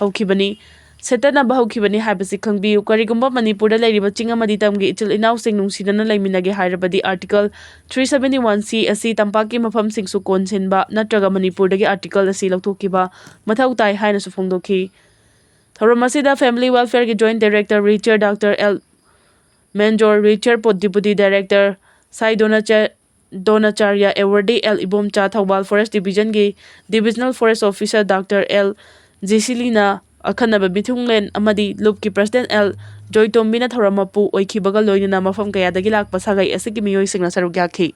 ꯍꯧꯈꯤꯕꯅꯤ, ꯁꯦꯠꯇꯠꯅꯕ ꯍꯧꯈꯤꯕꯅꯤ ꯍꯥꯏꯕꯁꯤ ꯈꯪꯕꯤꯌꯨ꯫ ꯀꯔꯤꯒꯨꯝꯕ ꯃꯅꯤꯄꯨꯔꯗ ꯂꯩꯔꯤꯕ ꯆꯤꯡ ꯑꯃꯗꯤ ꯇꯝꯒꯤ ꯏꯆꯤꯜ ꯏꯅꯥꯎꯁꯤꯡ ꯅꯨꯡꯁꯤꯅꯅ ꯂꯩꯃꯤꯟꯅꯒꯦ ꯍꯥꯏꯔꯕꯗꯤ ꯑꯥꯔꯇꯤꯀꯜ ꯊ꯭ꯔꯤ ꯁꯕꯦꯟꯇꯤ ꯋꯥꯟ ꯁꯤ ꯑꯁꯤ ꯇꯝꯄꯥꯛꯀꯤ ꯃꯐꯝꯁꯤꯡꯁꯨ ꯀꯣꯟꯁꯤꯟꯕ ꯅꯠꯇ꯭ꯔꯒ ꯃꯅꯤꯄꯨꯔꯗꯒꯤ ꯑꯥꯔꯇꯤꯀꯜ ꯑꯁꯤ ꯂꯧꯊꯣꯛꯈꯤꯕ ꯃꯊꯧ ꯇꯥꯏ ꯍꯥꯏꯅꯁꯨ ꯐꯣꯡꯗꯣꯛꯈꯤ꯫ ꯊꯧꯔꯝ ꯑꯁꯤꯗ Family Welfare ꯒꯤ Joint Director Richard Doctor L ꯃꯦꯟꯖꯣꯔ, Richard Deputy Director ꯁꯥꯏ ꯗꯣꯅꯥꯆ-, ꯗꯣꯅꯥꯆꯥꯔꯌ, Awardee L Ibomcha, Thoubal Forest Division ꯒꯤ Divisional Forest Officer Doctor L ꯖꯤꯁꯤꯂꯤꯅ, ꯑꯈꯟꯅꯕ ꯃꯤꯊꯨꯡꯂꯦꯟ ꯑꯃꯗꯤ ꯂꯨꯞꯀꯤ President L ꯖꯣꯏꯇꯣꯝꯕꯤꯅ ꯊꯧꯔꯝ ꯃꯄꯨ ꯑꯣꯏꯈꯤꯕꯒ ꯂꯣꯏꯅꯅ ꯃꯐꯝ ꯀꯌꯥꯗꯒꯤ ꯂꯥꯛꯄ ꯁꯥꯒꯩ ꯑꯁꯤꯒꯤ ꯃꯤꯑꯣꯏꯁꯤꯡꯅ ꯁꯔꯨꯛ ꯌꯥꯈꯤ꯫